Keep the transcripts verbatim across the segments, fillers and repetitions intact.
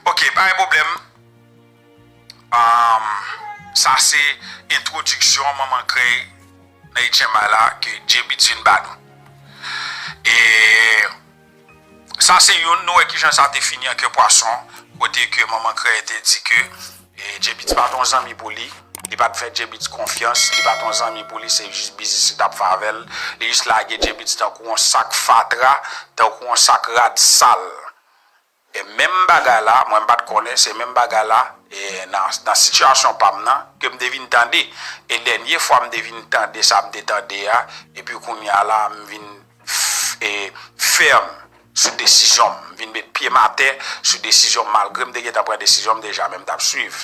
Ok, pa gen pwoblèm. Um, sa se entwodiksyon Manman Krèy nan H M I la ke J-Beatz vin ba nou. E sa se youn, nou wè kijan sa te fini an ke pwason, kote ke Manman Krèy te di ke e, J-Beatz pa t yon zanmi pou li, li pa t fè J-Beatz konfyans, li pa t yon zanmi pou li, se jis biznis li t ap fè avè l, li jis lage J-Beatz tankou yon sak fatra, tankou yon sak rad sal. E menm bagay la, mwen m pa t konnen, se menm bagay la, e nan, nan sitiyasyon pa m nan, ke m te vin tande. E dènye fwa m te vin tande sa m te tande a, epi kounye a la, m vin f- e, fèm sou desizyon m. M vin met pye m atè sou desizyon m, malgre m te gentan pran desizyon m deja, men m t ap swiv.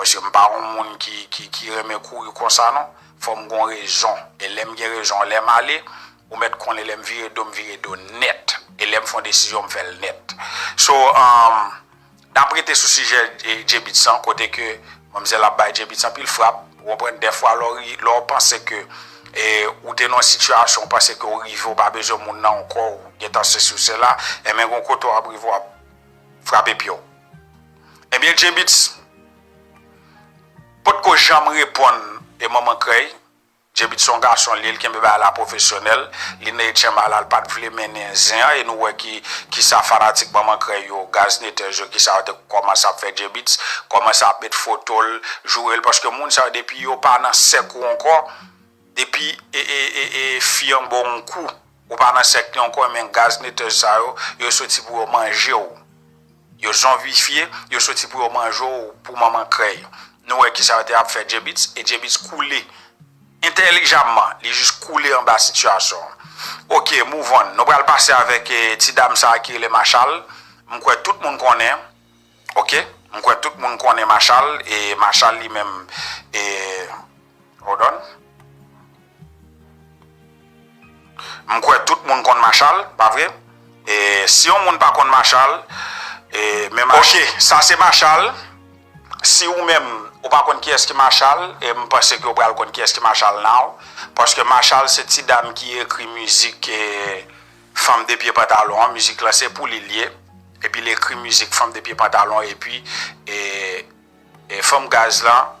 Paske m pa yon moun ki, ki, ki renmen kouri konsa, non. Fò m gon rezon. E lè m gen rezon, lè m ale, ou mèt konnen lè m vire do, m vire do nèt. E lè m fè yon desizyon, m fè l nèt. So, um, n ap rete sou sijè e, J-Beatz lan, kote ke manmzèl ap bay J-Beatz anpil frap. Ou konprann, dèfwa, lè w ri- lè w panse ke e, ou te nan yon sitiyasyon, ou panse ke ou rive, ou pa bezwen moun nan ankò, ou gentan sesi ou sela, enben, gon kote w ap rive, w ap frape pye w. Ebyen, J-Beatz potko janm reponn e Manman Krèy. J-Beatz se yon gason, li, li kenbe bagay la pwofesyonèl. Li nan H M I la, li pa t vle mennen zen an, e nou wè ki, kisa fanatik Manman Krèy yo, Gaz Neters yo, kisa yo te kòmanse ap fè J-Beatz, kòmanse ap met foto l, joure l, paske moun sa yo, depi yo pa nan sèk ou ankò, depi e, e, e, e, fi an ba w yon kou, ou pa nan sèk li ankò, men Gaz Neters sa yo, yo soti pou yo manje w. Yo zonbifye, yo soti pou yo manje w pou Manman Krèy. Nou wè kisa yo te ap fè J-Beatz, e J-Beatz koule. Entèlijamman, li jis koule anba sitiyasyon an. Ok, move on. Nou pral pase avèk e, ti dam sa a ki rele Machal. M kwè tout moun konnen. Ok? M kwè tout moun konnen Machal, e Machal li menm, e, hold on. M kwè tout moun konn Machal, pa vre? E si yon moun pa konn Machal, e, men Mach- Ok, sa se Machal. Si ou menm, ou pa konn kiyès ki Machal, e m panse ke ou pral konn kiyès ki Machal now. Paske Machal se ti dam ki ekri mizik, e, Fanm de pye pantalon an, mizik lan se pou li l ye. Epi l ekri mizik Fanm de pye pantalon, epi, e, e, fanm Gaz lan,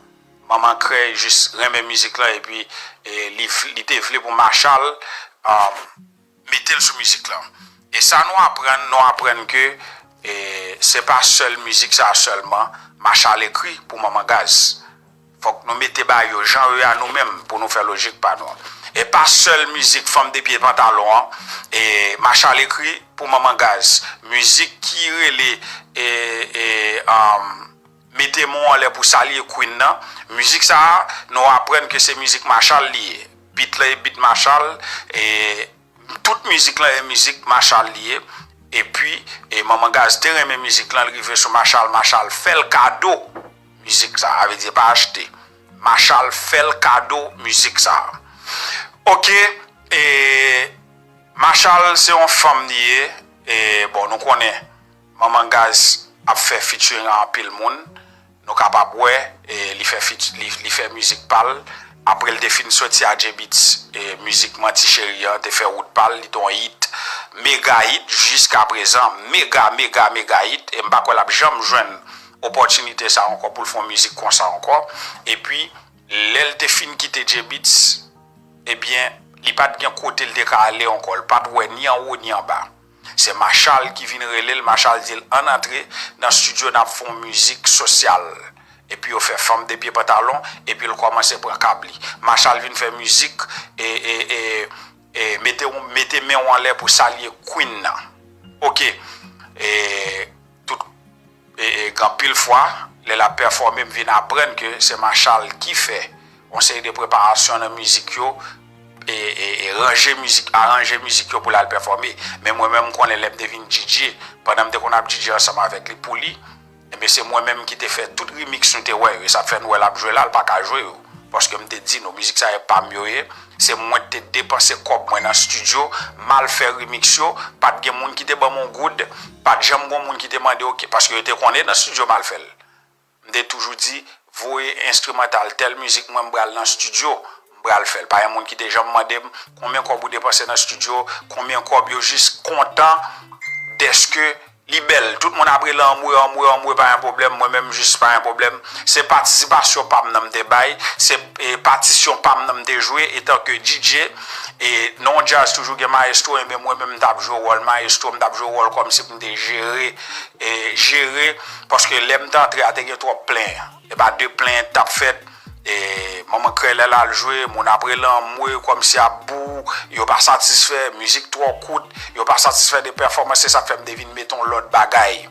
Manman Krèy jis renmen mizik lan, epi, e, li, li te vle pou Machal, um, mete l sou mizik lan. E sa nou aprann, nou aprann ke, e, se pa sèl mizik sa a sèlman Machal ekri pou Manman Gaz. Fòk nou mete bagay yo jan yo ye a nou menm pou nou fè lojik pa nou. E pa sèl mizik Fanm de pye pantalon an, e, Machal ekri pou Manman Gaz. Mizik ki rele, e, e, um, Mete men w anlè pou salye Queen nan. Mizik sa a, nou aprann ke se mizik Machal li ye. Beat lan e beat Machal, e tout mizik lan e mizik Machal li ye. Epi, e Manman Gaz te renmen mizik lan, l rive sou Machal, Machal fè l kado mizik sa a, vle di pa achte. Machal fè l kado mizik sa a. Ok, e Machal se yon fanm li ye, e bon, nou konnen Manman Gaz ap fè featuring ak anpil moun. Nou kapab wè, e, li fè feat, li, li fè mizik pa l. Apre l te fin soti a J-Beatz, e, mizik Manti Cheri an te fè wout pa l, li te yon hit, mega hit, jiska prezan, mega, mega, mega hit. E m pa kwè l ap janm jwenn opòtinite sa ankò pou l fè yon mizik konsa ankò. Epi, lè l te fin kite J-Beatz, ebyen, li pa t gen kote l te ka ale ankò. L pa t wè ni anwo ni anba. Se Machal ki vin rele l, Machal di l, ann antre nan estidyo, n ap fè yon mizik sosyal. Epi yo fè Fanm de pye pantalon, epi l kòmanse pran kab li. Machal vin fè mizik, e, e, e, e, mete, mete men w anlè pou salye Queen nan. Ok. E, tout e, e, gen anpil fwa, lè l ap pèfòme, m vin aprann ke se Machal ki fè yon seri de preparasyon nan mizik yo, e, e, e ranje mizik, aranje mizik yo pou l al pèfòme. Men mwen menm, m konnen lè m te vin D J, pandan m te konn ap D J ansanm avèk li, pou li, ebyen, se mwen menm ki te fè tout remix nou te wè yo. E sa k fè nou wè l ap jwe la, l pa ka jwe yo. Paske m te di nou, mizik sa yo pa m yo ye. Se mwen ki te depanse kòb mwen nan estidyo, m al fè remix yo, pa t gen moun ki te ban m yon goud, pa t janm gon moun ki te mande, ok, paske yo te konnen nan estidyo m al fè l. M te toujou di, voye enstrimantal tèl mizik mwen, m pral nan estidyo, m pral fè l. Pa gen moun ki te janm mande m, konbyen kòb ou depanse nan estidyo, konbyen kòb yo jis kontan dèske Li bèl, tout moun ap rele anmwe, anmwe, anmwe, pa yon pwoblèm, mwen menm jis pa yon pwoblèm. Se patisipasyon pa m nan m te bay, se e, patisyon pa m nan m te jwe etan ke D J. E nan yon djaz toujou gen mayestwo, enben mwen menm m t ap jwe wòl mayestwo, m t ap jwe wòl kòmsi m te jere, e, jere, paske lè m te antre a te gen twòp plenyen. E pa de plenyen t ap fèt. E, manman krèy lè l al jwe, moun ap rele anmwe kòmsi ap bou, yo pa satisfè, mizik twò kout, yo pa satisfè de pèfòmans, se sa k fè m te vin mete yon lòt bagay.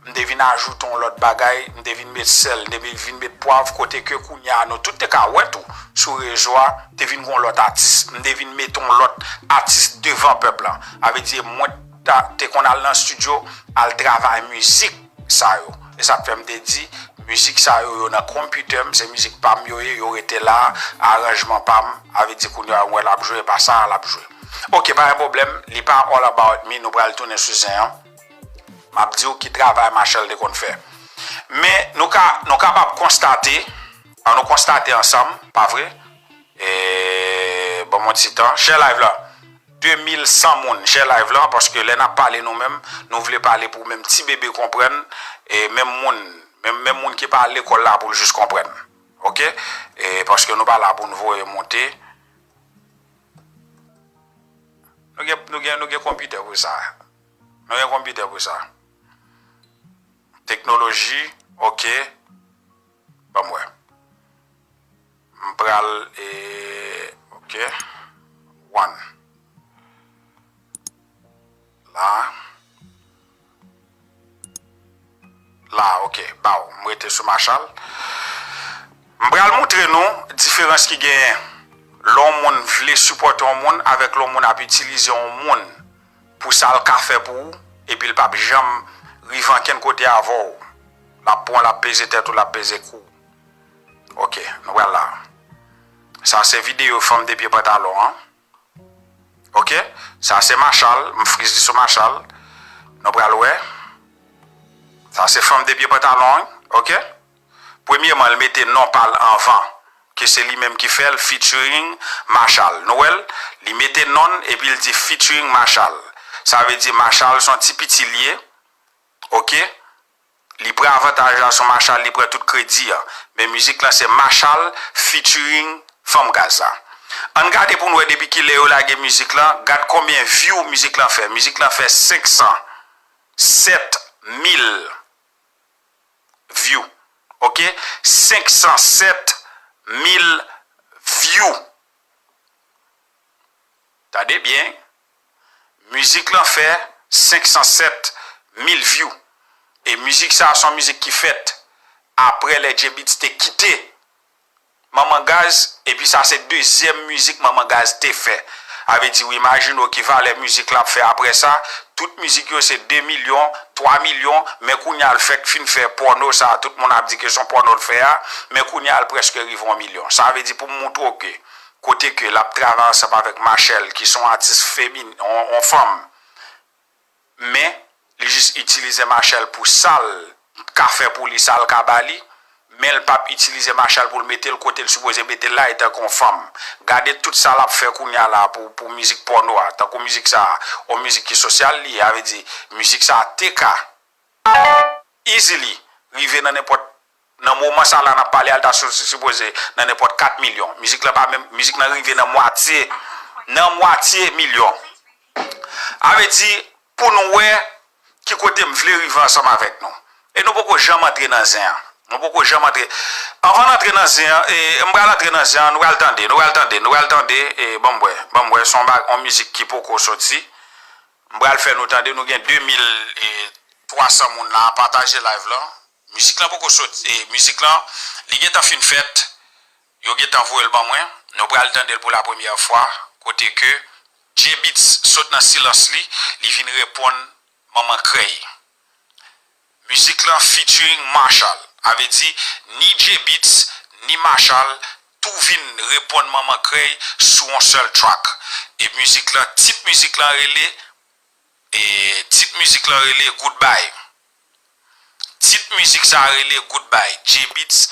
M te vin ajoute yon lòt bagay, m te vin met sèl, m te vin met pwav, kote ke kounye a nou tout te ka wè tou sou rezo a, te vin gon lòt atis. M te vin mete yon lòt atis devan pèp la. A vle di, mwen ta, te konn al nan estidyo, al travay mizik sa yo. E sa k fè m te di, mizik sa yo, yo nan konpitè m, se mizik pa m yo ye, yo rete la, aranjman pa m, a vle di kounye a, mwen l ap jwe, e pa sa a l ap jwe. Ok, pa gen pwoblèm, li pa all about me, nou pral tounen sou zen an. M ap di w ki travay Machel te konn fè. Men, nou ka, nou kapab konstate, an nou konstate ansanm, pa vre? E, ban m yon ti tan. Share live la. De mil san moun, share live la, paske lè n ap pale nou menm, nou vle pale pou menm ti bebe konprann, e menm moun, menm, menm moun ki pa al lekòl la pou l jis konprann. Ok? E paske nou pa la pou n voye monte. Nou gen, nou gen, nou gen konpitè pou sa. Nou gen konpitè pou sa. Teknoloji, ok. Ban m wè. M pral, e, ok. One. La. La, ok. Baw, m rete sou Machel. M pral montre nou diferans ki genyen lè yon moun vle sipòte yon moun avèk lè yon moun ap itilize yon moun pou sa l ka fè pou ou, epi l p ap janm rive ankenn kote avè w. L ap pran, l ap peze tèt ou, l ap peze kou w. Ok, nou pral la. Sa se videyo fanm de pye pantalon an. Ok, sa se Machel, m friz li sou Machel. Nou pral wè. Sa se fanm de pye pantalon an, ok? Premyeman, l mete non pa l anvan, ke se li menm ki fè l, featuring Machel. Nou wè l? Li mete non l, epi l di featuring Machel. Sa vle di Machel se yon ti piti l ye, ok? Li pran avantaj la sou Machel, li pran tout kredi an. Men mizik lan se Machel featuring fanm gaz la. Ann gade pou n wè depi kilè yo lage mizik lan, gad konbyen view mizik lan fè. Mizik lan fè senk san sèt mil view. Ok? Senk san sèt mil view. Tande byen. Mizik lan fè senk san sèt mil view. E mizik sa a se yon mizik ki fèt apre lè J-Beatz te kite Manman Gaz, epi sa se dezyèm mizik Manman Gaz te fè. A vle di, w imajine w ki valè mizik l ap fè apre sa. Tout mizik yo se de milyon, twa milyon, men kounye a l fèk fin fè pòno sa a, tout moun ap di ke se yon pòno l fè a, men kounye a l prèske rive yon milyon. Sa vle di pou m montre w ke kote ke l ap travay ansanm avèk Machel, ki se yon atis feminen, yon, yon fanm, men li jis itilize Machel pou sa l ka fè pou li, sa l ka ba li, men l p ap itilize Machel pou l mete l kote l sipoze mete l la, etanke yon fanm. Gade tout sa l ap fè kounye a la pou, pou mizik pòno a, tankou mizik sa a, yon mizik ki sosyal li ye, a vle di, mizik sa a te ka easily rive nan nenpòt, nan moman sa la n ap pale a, l ta sou, sipoze nan nenpòt kat milyon. Mizik lan pa menm, mizik lan rive nan mwatye, nan mwatye milyon. A vle di, pou nou wè ki kote m vle rive ansanm avèk nou. E nou poko janm antre nan zen an. Nou poko janm antre. Anvan n antre nan zen an, e, m pral antre nan zen an, nou pral tande, nou pral tande, nou pral tande, e, ban m wè, ban m wè, se yon ba-, yon mizik ki poko soti. M pral fè nou tande, nou gen de mil twa san moun la, pataje live lan. Mizik lan poko soti, e, mizik lan, li gentan fin fèt, yo gentan voye l ban mwen, nou pral tande l pou la premyè fwa, kote ke J-Beatz sot nan silans li, li vin reponn Manman Krèy. Mizik lan featuring Machel, a vle di, ni J-Beatz, ni Machel, tou vin reponn Manman Krèy sou yon sèl track. E mizik lan, tit mizik lan rele, e tit mizik lan rele Goodbye. Tit mizik sa a rele Goodbye. J-Beatz,